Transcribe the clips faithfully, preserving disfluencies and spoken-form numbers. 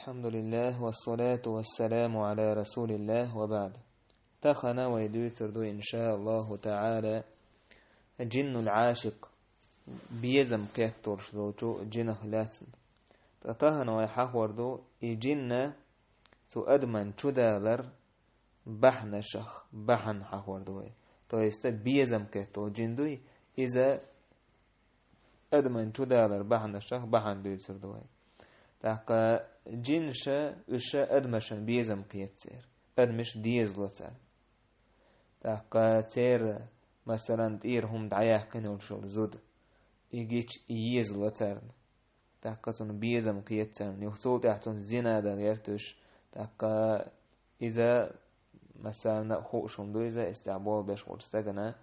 الحمد لله والصلاة والسلام على رسول الله وبعد. Тахана вай дуьйцур ду, ин ша Аллаху таӀала, джиннул Ӏашикъ, безам кхетталуш долчу джинах лаьцна. Ткъа тахана вай хьахор ду, и джинна цу адаман чудалар бахьанашах бахьана хьахор ду вай. То есть безам кхетталу джин дуй, иза адаман чудалар бахьанашах бахьана дуьйцур ду вай. ТӀаккха джинша, уьш адамашан безам кхетацара, адамаш дезало царна. ТӀаккха церан, масалан, тӀера хӀума дӀаяьккхина йолуш йолу зуда, и гича езало царна. ТӀаккха цунна безам кхета царна. Юха цул тӀаьхьа цунна зина дан гӀерта уьш. ТӀаккха иза, масална, а хууш хӀума ду иза, эс тӀехь болх беш волчу стагана,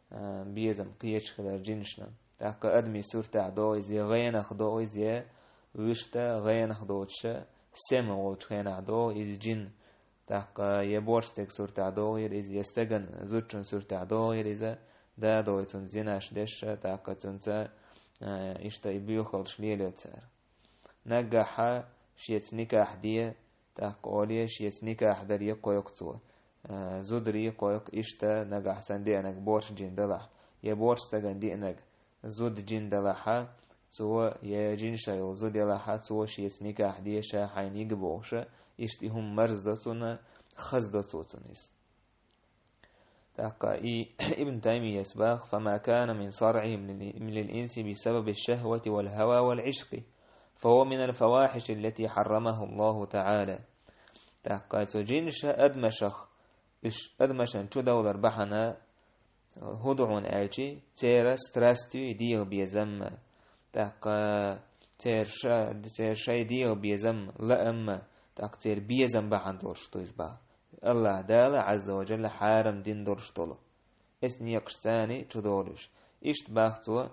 а, безам кхеташ хилар джинашна. ТӀаккха адамийн суртехь догӀу иза, я гӀенах догӀу иза, я вуьшта гӀенах доцуша, сема волчу хенахь догӀу иза джин. ТӀаккха я боьрша стеган суртехь догӀийла иза, я стеган зудчун суртехь догӀийла иза, да догӀу цунна зинаш деш, тӀаккха цуьнца, а, иштта и боьхалш лелайо цара. Наггахьа шеца никахь де, тӀаккха оле шеца никахь даре кхойкху цо, а, зударий кхойкху, иштта нагахь санна деанарг боьрша джин далахь, я боьрша стагана деанарг зуда джин далахьа, цо, я джинша йолу зуда ялахьа, цо шеца никахь де, ша хьайна йига бохуша, иштта и хӀума марздо цунна, хаздо цо цунна иза. ТӀаккха и Ибн Таймияс баха: «فما كان من صرعهم للإنس بسبب الشهوة والهوى والعشق، فهو من الفواحش التي حرمها الله تعالى». ТӀаккха цу джинша адамашах, уьш адамашан чудовлар бахьана, хӀун ду хьуна аьлчи, церан страстий дегӀан безам, тӀаккха церан ша-, церан шайн дегӀан безам, лаам, тӀаккха церан безам бахьана долуш ду иза баха. Аллаха Дала, Ӏазза ва Джалла, хьарам дина долуш долу. Эс некъаш царний чудолуш. Иштта баха цо,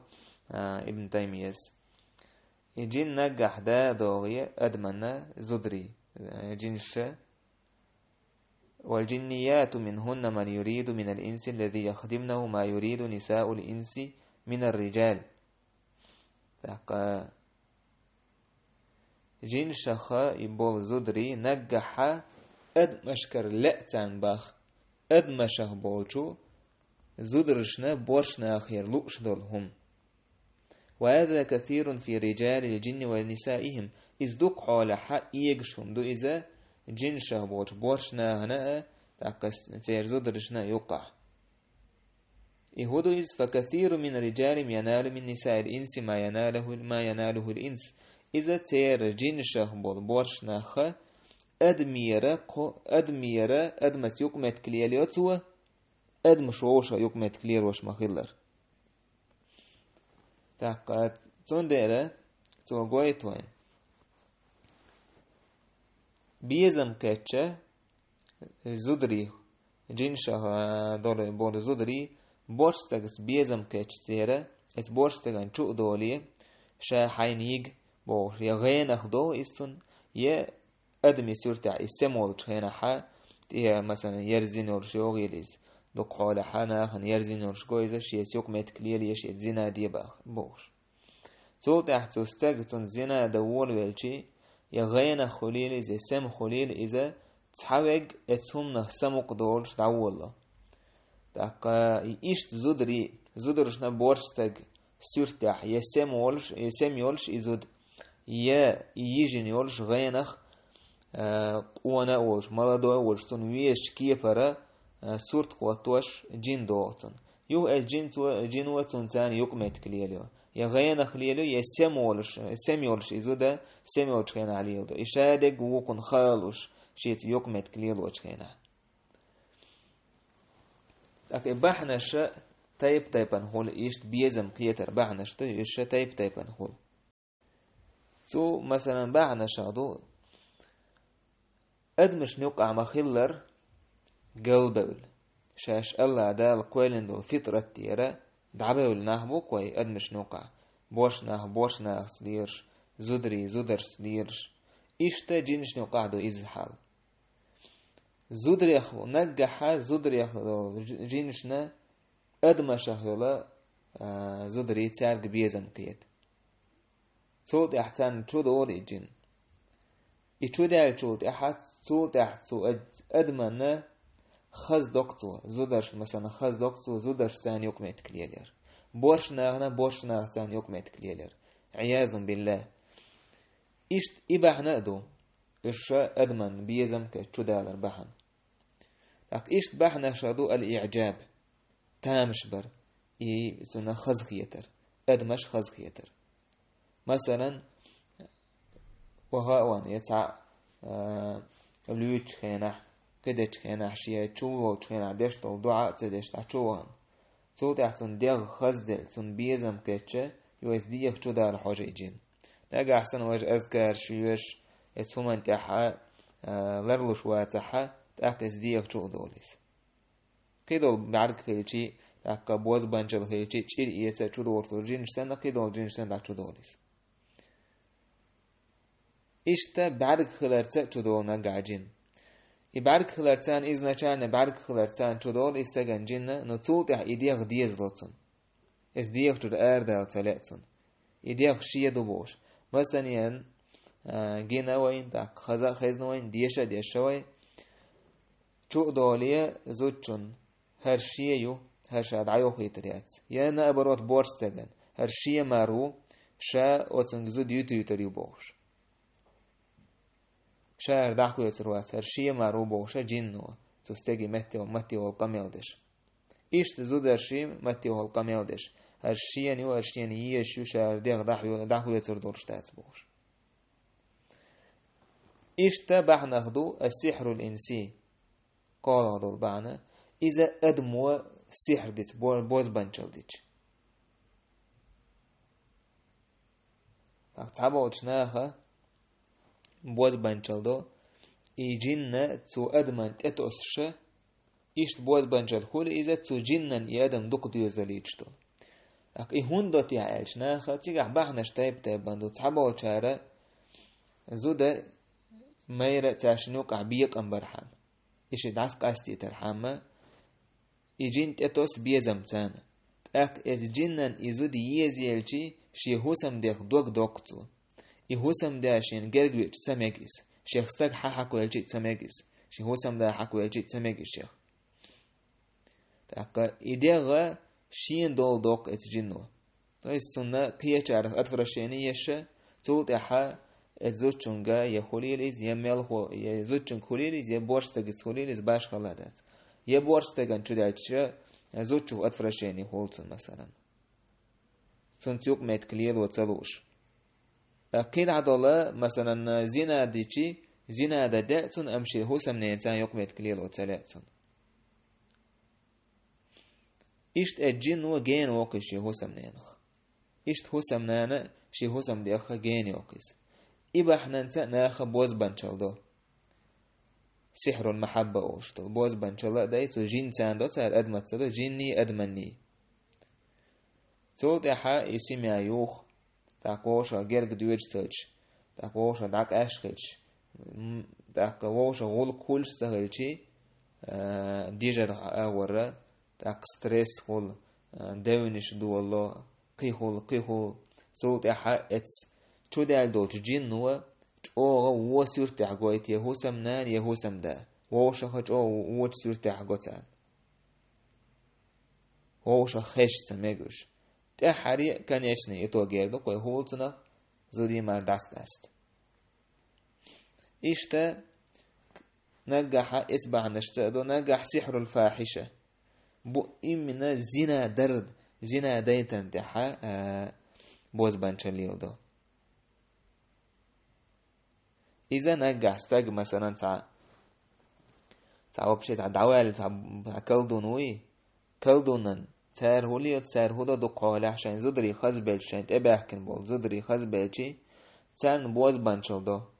а, Ибн Таймияс. И джин наггахь да догӀе адаманна зударий, а, джинша. «والجنيات منهن من يريد من الإنس الذي يخدمنه ما يريد نساء الإنس من الرجال». ТӀаккха джиншаха и болу зударий наггахьа адамашкара лаьа царна баха, адамашах болчу зударшна боьрша нахера лууш долу хӀума. «وهذا كثير في رجال الجن ونسائهم». Иза дукха хьолахьа эгаш хӀума ду иза, джиншах болчу боьрша нахана а, тӀаккха церан зударшна а юккъахь. И хӀун ду иза? «فكثير من رجالهم ينال من نساء الإنس ما يناله، ما يناله الإنس». Иза церан джиншах болу боьрша нахха адамера кхо-, адамера, адамаца юкъаметтиг лелайо цо, адамаш вовшах юкъаметтиг лелош ма-хиллара. ТӀаккха цундела цо гойту вайн. Безам кхетча зударий, джиншах, а, долу болу зударий, боьрша стагаца безам кхетча церан, эца боьрша стагана чу а доле, ша хьайна йига бохуш, я гӀенах догӀу иза цунна, я адамийн суьртехь иза сема волчу хенахьа, тӀе, масалан, ерзина йолуш йогӀийла иза. Дукха хьолехьа нахана ерзина йолуш го иза, шеца юкъаметтиг лелае, шеца зина де бах-, бохуш. Цул тӀаьхьа цу стага цунна зина дан волавелчи, я гӀенах хуьлийла иза, я сема хуьлийла иза, цхьаверг эца хӀуманах самукъа долуш дӀаволало. ТӀаккха и иштта зударий, зударшна боьрша стаг суьртехь, я сема волуш, я сема йолуш и зуда, я и йижина йолуш гӀенах, а, къона а волуш, молодой а волуш, цунна везачу кепара, а, сурт хӀоттош джин догӀу цунна. Юха эца джин цо, джино цунна царна юкъаметтиг лелайо. Я гӀенах лелайо, я сема волуш, сема йолуш и зуда, сема йолчу хенахь леладо. И ша дерг вукхунна хаалуш, шеца юкъаметтиг лелочу хенахь. ТӀаккха и бахьанаша тайп-тайпана хуьлу, иштта безам кхетар бахьанаш ду, уьш ша тайп-тайпана хуьлу. Цу, масалан, бахьанашах ду, адамашна юкъахь ма-хиллара галбевлла. Шаьш Аллаха Дала кхоьллина долу фитрат тӀера дӀабевлла нах бу-кх вай адамашна юкъахь, боьрша нах боьрша нахаца лелаш, зударий зударшца лелаш. Иштта джинашна юкъахь ду иза хьал. Зударех, наггахьа зударех долу дж-, джинашна адамашах йолу, а, зударий цаьрга безам кхета. Цул тӀаьхьа царна чу долу и джин. И чу даьллачул тӀаьхьа, цул тӀаьхьа цу ад-, адаманна хаза доккху цо, зударшна, масала, хаза доккху цо, зударшца юкъаметтиг лелаяр. Боьрша нахана, боьрша нахаца юкъаметтиг лелаяр. Ӏиязу биллахӀ. Иштта и бахьана а ду, уьш адаман безам кхетта чу далар бахьана. ТӀаккха иштта бахьанаш а ду: аль-иӀжаб, тамаш бар, и цунна хазахетар, адамаш хазахетар. Масала, ваха а ван, я цхьаъ, а, луьйчу хенахь, кхидечу хенахь, шен чу волчу хенахь деш долу дуӀа а ца деш, дӀа чу вахана. Цул тӀаьхьа цунна дегӀ хазделла, цунна безам кхетча, ю эс дегӀ чу дала хьожа и джин. Нагахь санна важа азкараш йоьш, эцу хӀуманна тӀаьхьа, а, ларлуш вацахьа, тӀаккха эцу дегӀ чу а долу иза. Кхидолу бӀаьрг хилчий, тӀаккха бозбанчал хилчий, чӀир эца а чу догӀуртур джинаш санна, кхидолу джинаш санна дӀа чу долу иза. Иштта бӀаьрг хиларца а чу долу нагахь джин. И бӀаьрг хиларца а, изначально бӀаьрг хиларца а чу долу и стаган джинна, но цул тӀаьхьа и дегӀ дезало цунна. Эцу дегӀ чуьра арадала ца лаьа цунна. И дегӀ шен ду бохуш. Масала, а, гина вайн, тӀаккха хаза а хезна вайн, деша а дешша вай. Чу а долий зудчун, хӀара шен ю, хӀара ша дӀайохуьйтур яц. Я наоборот, боьрша стаган, хӀара шен мар ву, ша оцунга зуда юьтуьйтур ю бохуш. Ша хӀара дӀахоьцур вац, хӀара шен мар ву бохуш а джинно, цу стеган метте, метте волу къамел деш. Иштта зударший метте волу къамел деш. ХӀара шена ю, хӀара шена езаш ю, ша хӀара дегӀ дӀахо-, дӀахоьцур долуш дац бохуш. Иштта бахьанах ду ас-сихьрул инси. КхоалгӀа долу бахьана, иза адамо сихьр дича, бо-, бозбанчал дича. ТӀаккха цхьаболчу наха бозбанчал до, и джинна цу адаман тӀетосуша, иштта бозбанчал хуьлу иза, цу джиннан и адам дукха доьзаллийташ долу. ТӀаккха и хӀунда до техьа аьлча наха, цигахь бахьанаш тайп-тайпана ду, цхьаболчара зуда майра цаьршинна юкъахь бекъам бархьама. И ши дӀасакъастийтархьама, и джин тӀетосу безам царна. ТӀаккха эцу джиннан и зуда езаелчий, шен хӀусамдех дог доккху цо. И хӀусамда шена герга веъча ца мега иза. Шех стаг хьан хьакхвелчий ца мега иза. Шен хӀусамда хьакхвелчий ца мега иза шех. ТӀаккха и дегӀ шена долу доккху эцу джинно. То есть цунна кхечарах отвращение еш, цул тӀаьхьа эцу зудчуьнга я хуьлийла иза, я мелхо, я зудчуьнга хуьлийла иза, я боьрша стагаца хуьлийла иза, башхалла дац. Я боьрша стагана чу даьлча, зудчух отвращение хуьлу цунна, масалан. Цунца юкъаметтиг лело ца лууш. Ткъа кхидӀа долу, масалан, зина дичий, зина дан деа цунна, амма шен хӀусамненаца юкъаметтиг лело ца лаьа цунна. Иштта эцу джинно гена воккху шен хӀусамненах. Иштта хӀусамнана шен хӀусамдеха гена йоккху иза. И бахьананца а наха бозбанчал до. Сихьрул махьабба олуш долу бозбанчал а дай, цу жинца а до цара, адамаца а до, жинний, адаманний. Цул тӀаьхьа и семья юху, тӀаккха вовшах герга доьжуш ца хилча, тӀаккха вовшах дӀакъаьсташ хилча, м, тӀаккха вовшах гӀуллакх хуьлуш ца хилчий, а, дижар агӀора, тӀаккха стресс хуьлу, а, девнаш долало, кхин хуьлу, кхин хуьлу. Цул тӀаьхьа эцу чудаьлла долчу жинно чӀогӀа вон суьртехь гойту я хӀусамнана, я хӀусамда. Вовшаха чӀогӀа вочу суьртехь го царна. Вовшах хезаш ца мега уьш. ТӀаьххьара а конечный итог ер ду, кхой хӀулцунах зудий мара дӀасакъаста. Иштта наггахьа эцу бахьанашца а ду, наггахь сихьрул фахьиша. Бу именно зина дард, зина дайтан тӀаьхьа, а, бозбанчаллил ду. Иза наггахь стаг, масалан, цхьа, цхьа вообще цхьа дӀаваьлла, цхьа, цхьа колдун вуй, колдунан, цара хӀуле, цара хӀу до дукха хьолехь шайн зударий хазбелча, шайн тӀебаьхкина болу зударий хазбелчий, царна бозбанчал до.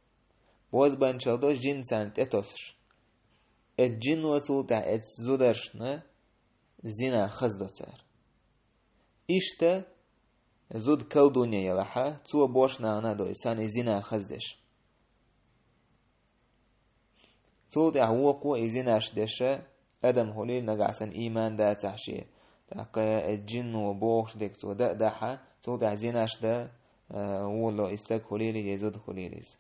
Бозбанчал до жин царна тӀетосуш. Эцу жинно цул тӀаьхьа эцу зударшна зина хаздо цара. Иштта зуда колдунья елахьа, цо бошнахана а дой, царна и зина хаздеш. Цул тӀаьхьа вокхо и зинаш деша, адам хулийла нагахь санна ийман дацахь шен. ТӀаккха и жинно бохуш дерг цо дан а дахьа, цул тӀаьхьа зинаш дан, а, волало и стаг хулийла, я зуда хулийла иза.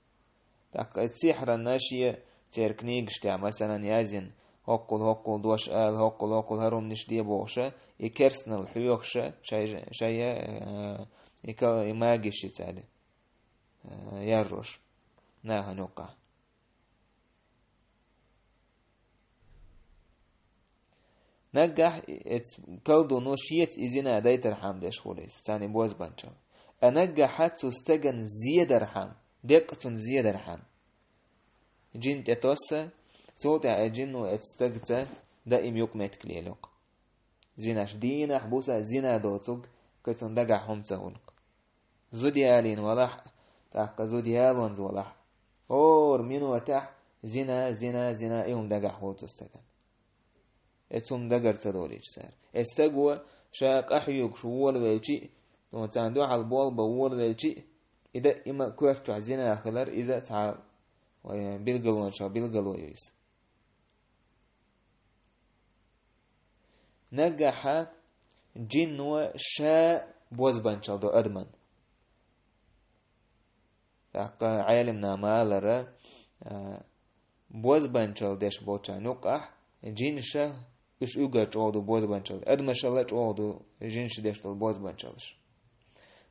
ТӀаккха и сихьранна шен церан книгаш тӀехь, масалан, яздина, хӀоккхул-хӀоккхул дош ала, хӀоккхул-хӀоккхул хӀара хӀуманаш де бохуша, и керстанал хьоьхуша, шай, шай, э, и ка-, и магиш ши цаьрга, э, яррош, нахана юккъахь. Наггахь эц-, колдуно шеца и зина дайтархьама деш хуьлу иза, царна и бозбанчалла. А наггахьа цу стагана зедархьама, деккъа цунна зедархьама. Джин тӀетосса, цул тӀаьхьа и джинно эц стагца даим юкъаметтиг лелайо-кх. Зинаш дийнахь, буса зина доцург, кхин цунна дагахь хӀума ца хуьлу-кх. Зуда ялийна валахь, тӀаккха зуда ялонза валахь. ХӀора минотехь зина, зина, зина, и хӀума дагахь хуьлу цу стагана. Эцу хӀума дагара ца долийча цара. Эцу стага ша къахьоьгуш волавелча а, ну, царна дуьхьал болх бан волавелча а, и даима коьрта чохь зина хилар, иза цхьа, вай, билгалонашах билгало ю иза. Наггахьа джинно ша бозбанчалла до адаман. ТӀаккха Ӏелимна ма-аллара, а, бозбанчалла деш болчарна юккъахь джинаш, уьш уггар чӀогӀа ду бозбанчалла. Адамашалла чӀогӀа ду джинаш деш долу бозбанчаллаш.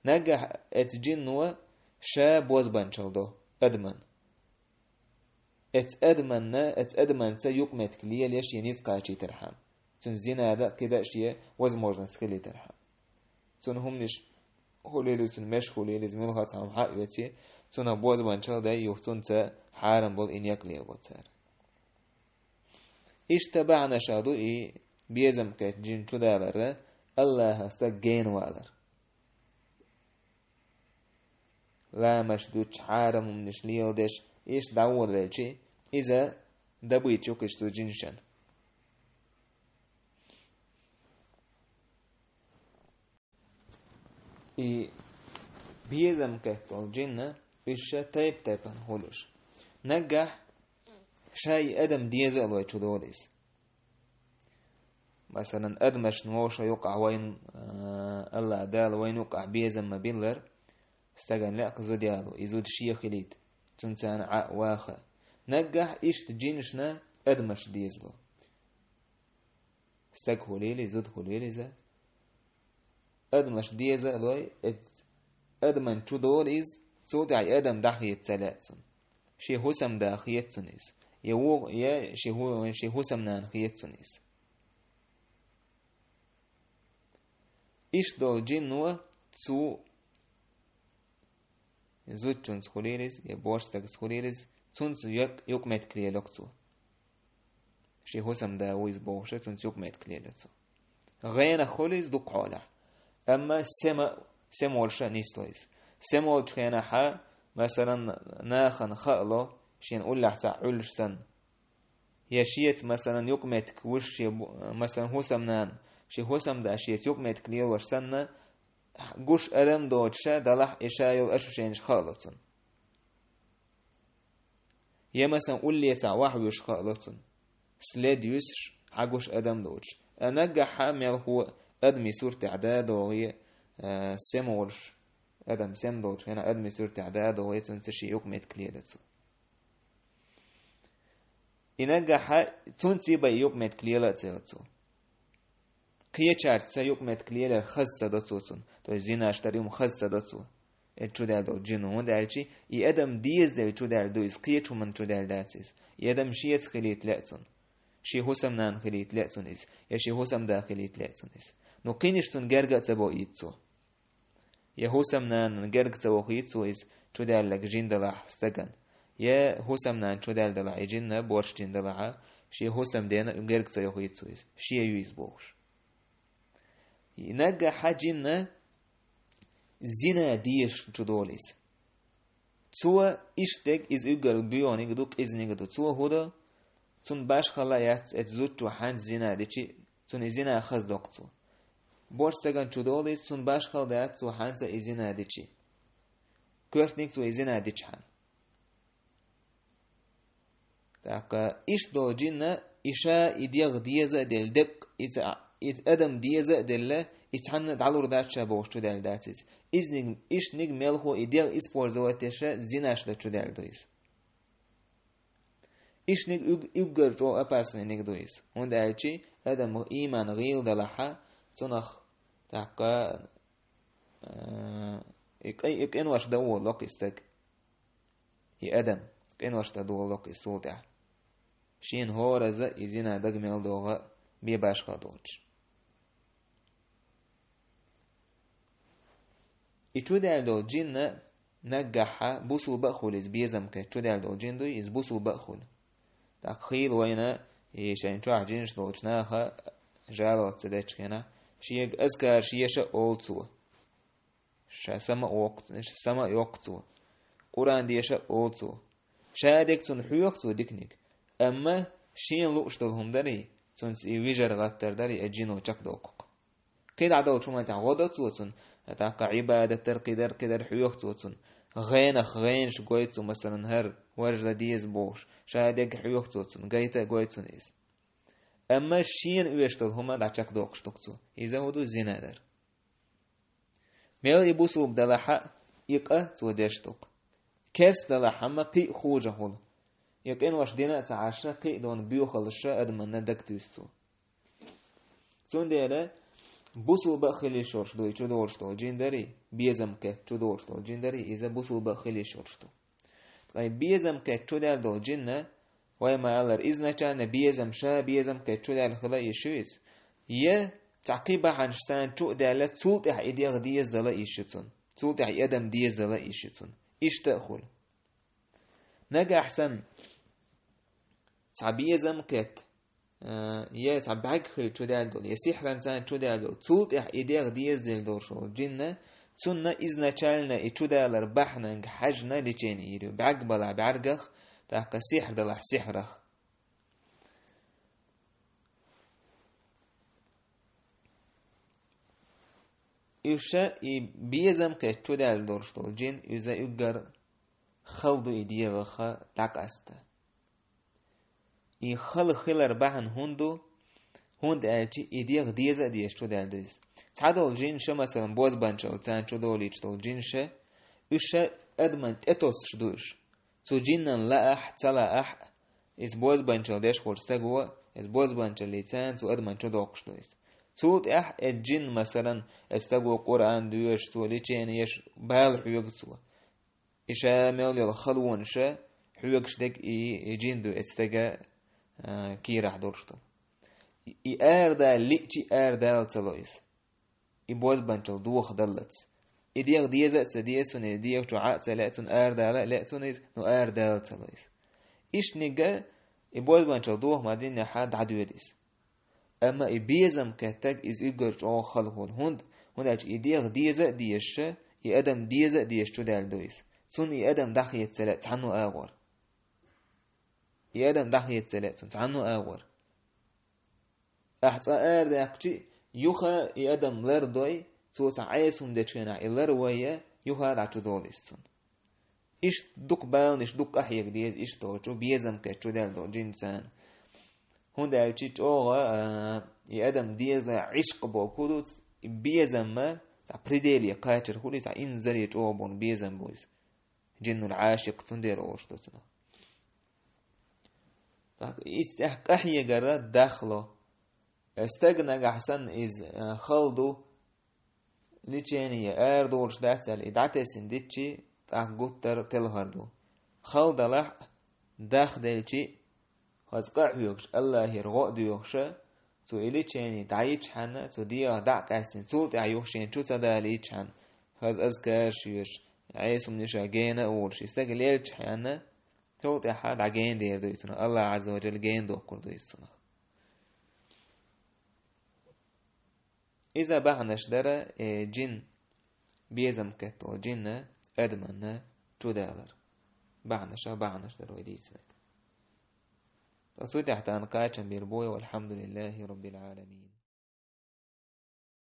Наггахь эцу джинно ша бозбанчалла до адаман. Эцу адаманна, эцу адаманца юкъаметтиг лелайо шен ницкъ кхачийтархьама. Цунна зина дан а, кхин дан а шен возможность хилийтархьама. Цунна хӀуманаш хуьлийла иза, цунна меш хуьлийла иза, муьлхха цхьа хӀума хьаоьций, цунах бозбанчалла дай, юха цунца хьарам болу и некъ лелабо цара. Иштта бахьанаш а ду и безам кхетта джин чудаларра, Аллахьан стаг гена валар. Ламаз дуьтуш, хьарам хӀуманаш леладеш, иштта дӀаволавелча, иза дабуьйтуш ю-кх иштта цу джинашна. И безам кхетта долу джинна, уьш ша тайп-тайпана хуьлуш. Наггахь ша и адам деза а лой чудолу иза. Масалан, адамашна вовшах юкъахь вайна, а, Аллахь Дала вайна юкъахь безам ма-биллара, стагана лаьа кхин зуда яло, и зуда шен хилийта, цунна царна Ӏа а ваха. Наггахь иштта джинашна адамаш дезало. Стаг хуьлийла иза, зуда хуьлийла иза. Адамаш деза а лой, эц-, адаман чудолу иза, цул тӀаьхьа и адам дӀахеца ца лаьа цунна. Шен хӀусамда хета цунна иза. Я ву-, я шен хӀу-, шен хӀусамнана хета цунна иза. Иштта долу джинно цу зудчунца хуьлийла иза, я божа стагца хуьлийла иза, цунца юк-, юкъаметтиг лелайо-кх цо. Шен хӀусамда ву иза бохуша, цунца юкъаметтиг лелайо цо. ГӀенах хуьлу иза дукха хьолахь. Амма сема, сема волуша а нисло иза. Сема волчу хенахьа, масалан, нахана хаало, шена уллехь цхьаъ Ӏуьллуш санна. Я шеца, масалан, юкъаметтиг вуш шен бу-, масалан, хӀусамнана, шен хӀусамда шеца юкъаметтиг лелош санна, гуш адам доцуша далахь, и ша йолу ошушенаш хаало цунна. Я, масалан, уллехь цхьаъ ваха вуьш хаало цунна. След юьсуш, хьан гуш адам доцуш. А наггахьа мелхо адамийн суртехь да а догӀий, а, сема волуш, адам сема долчу хенахь адамийн суртехь да а догӀий, цунца шен юкъаметтиг лелайо цо. И наггахьа цунца бен юкъаметтиг лела а ца йо цо. Кхечаьрца юкъаметтиг лелар хаза ца до цо цунна. То есть зинаш дар юм хаза ца до цо. Эцу чудаьлла долу джинно, хӀунда аьлча и адам дезаделла чудаьлла ду иза, кхечу хӀуманна чудаьлла дац иза. И адам шеца хилийта лаьа цунна. Шен хӀусамнана хилийта лаьа цунна иза. Я шен хӀусамда хилийта лаьа цунна иза. Ну, кхинаш цунна герга а ца бойийта цо. Я хӀусамнанна герга ца вохийта цо иза чудаьлларг жин далахь стагана. Я хӀусамнана чудаьлла далахь и жинна, борш жин далахьа, шен хӀусамдена герга ца йохийта цо иза. Шен ю иза бохуш. И наггахь хьан жинна зина дезаш чудолу иза. Цо иштта дерг, иза уггар боьханиг а ду, къизаниг а ду. Цо хӀун до? Цунна башхалла а яц, эцу зудчо хьанца зина дичи, цунна и зина хаза доккху цо. Борш стагана чу долу иза, цунна башхалла дац, цо хьанца и зина дичи. Коьртаниг цо и зина дичхьана. ТӀаккха иштта долу жинна и ша и дегӀ деза а делла, деккъ и ца, и адам деза а делла, и цхьанна дӀалур дац ша бохуш чудаьлла дац иза. Изниг, иштаниг мелхо и дегӀ использовать деш зинаш дан чудаьлла ду иза. Иштаниг уг-, уггар чӀогӀа опасныйниг ду иза. ХӀунда аьлча адам иман гӀийла далахьа, цунах тӀаккха, э, и къи-, и къинош дан волалу-кх и стаг. И адам къинош дан долалу-кх и цул тӀаьхьа. Шена хӀораза и зина дага мел догӀа бе башха доцуш. И чудаьлла долу джинна наггахьа бусулба а хуьлу иза, безам кхетта чудаьлла долу джин дуй, иза бусулба а хуьлу. ТӀаккха хийла вайна и шайн чохь джинаш долчу наха жалоца дечу хенахь, шега азкараш еша а олу цо. Ша сама а воккху-, сама а йоккху цо. Къуръан деша а олу цо. Ша дерг цунна хьоьху цо диканиг. Амма шена лууш долу хӀума дарий, цунца и вижар гӀаттар дарий, и джино чекхдоккху-кх. Кхин дӀа долчу хӀуманна тӀехь гӀо до цо цунна, тӀаккха Ӏибадат дар, кхин дар, кхин дар хьоьху цо цунна. ГӀенах гӀенаш гойту цо, масалан, хӀара, важа дан деза бохуш, ша дерг хьоьху цо цунна, гайта а гойту цунна иза. Амма шена оьшуш долу хӀума дӀа чекхдоккхуш ду-кх цо. Иза хӀун ду, зина дар. Мел и бусулба далахьа, и къа цо деш ду-кх. Керс далахьа, амма кхин а хужа хуьлу. И къинош дина а ца Ӏаш, кхин а дона боьхаллаш адаманна дага туьйсу цо. Цундела бусулба а хила йиш йолуш ду и чудолуш долу джин дарий, безам кхетта чудолуш долу джин дарий, иза бусулба а хила йиш йолуш ду. Ткъа и безам кхетта чудаьлла долу джинна, вай ма-аллара, изначально безам, ша безам кхетта чудаьлла хила йиш ю иза. Я цхьа кхин бахьанаш царна чу а даьлла, цул тӀаьхьа и дегӀ дезадала йиш ю цунна. Цул тӀаьхьа и адам дезадала йиш ю цунна. Иштта а хуьлу. Нагахь санна цхьа безам кхетта, э, я цхьа бӀаьрг хила чудаьлла долу, я сихьранца чудаьлла долу, цул тӀаьхьа и дегӀ дезаделла долуш волу джинна, цунна изначально и чудалар бахьананга хьаьжна лечение йийр ю. БӀаьрг балахь бӀаьргах, тӀаккха сихьр далахь сихьрах. Уьш и безам кхетта чудаьлла долуш долу джин, иза уггар хала ду и дегӀах дӀакъаста. И хала хилар бахьана хӀунда ду, хӀунда аьлча и дегӀ деза а дезаш чудаьлла ду иза. Цхьадолу джинаш, масалан, бозбанчалла царна чудолуьйтуш долу джинаш, уьш адаман тӀетосуш ду уьш. Цу джиннан лаахь а, ца лаахь а, иза бозбанчалла деш волчу стага, иза бозбанчаллица цу адаман чудоккхуш ду иза. Цул тӀаьхьа и джин, масалан, и стага Къуръан доьшу, цо лечение еш, бала хьоьгу цо. И ша мел йолу халонаш хьоьгуш дерг и, и джин ду, и стага, а, кийрахь долуш ду. И арадала лиъчи арадала ца ло иза. И бозбанчалла доха даллалц. И дегӀ деза а ца деза цунна, и дегӀ чу Ӏа а ца лаьа цунна, арадала а лаьа цунна иза, но арадала ца ло иза. Иштанигга и бозбанчалла доха ма-диннехьа дӀадоьду иза. Амма и безам кхеттаг иза уггар чӀогӀа хала хуьлу. ХӀунда, хӀунда аьлча и дегӀ деза а дезаш, и адам деза а дезаш чудаьлла ду иза. Цунна и адам дӀахеца ца лаьа цхьанна а агӀор. И адам дӀахеца ца лаьа цунна цхьанна а агӀор. Ахь цкъа арадаьккхичи, юха и адам лардой, цо цхьа Ӏеса хӀума дечу хенахь и ларвой, юха дӀачудолу иза цунна. Иштта дукха баланаш, дукха къахьега деза иштта долчу безам кхетта чудаьлла долу джинца. ХӀунда аьлча чӀогӀа, а, и адам дезала Ӏишкъ бохург ду, и безамма цхьа пределе кхачар хуьлу, цхьа инзаре чӀогӀа болу безам бу иза. Джиннул Ӏашикъ цундела олуш ду цунах. Так, иза тӀехь къахьегара дахло. Стаг нагахь санна иза, а, хала ду, лечение арадолуш дац аьлла, и дӀатесна дитчи, тӀаккха гуттар а телхар ду. Хала далахь а, дахделчи, хаза къа а хьоьгуш, Аллахьера гӀо а доьхуша, цо и лечение дӀайичхьана, цо дегӀах дӀа а къаьстина, цул тӀаьхьа юха шена чу ца далийчхьана, хаза азкараш йоьш, Ӏеса хӀуманаша гена а волуш, и стаг лелчхьана, цул тӀаьхьа дӀагена дер ду иза цунах, Аллах Ӏазза ва Джалла гена доккхур ду иза цунах. Иза бахьанаш дара, э, джин, безам кхетта волу джинна адаманна чудалар. Бахьанаша бахьанаш дара вай дийцинарг. Ткъа цу тӀехь тахана кхачам бийр бу вай, валхьамдулиллахи роббил Ӏаламин.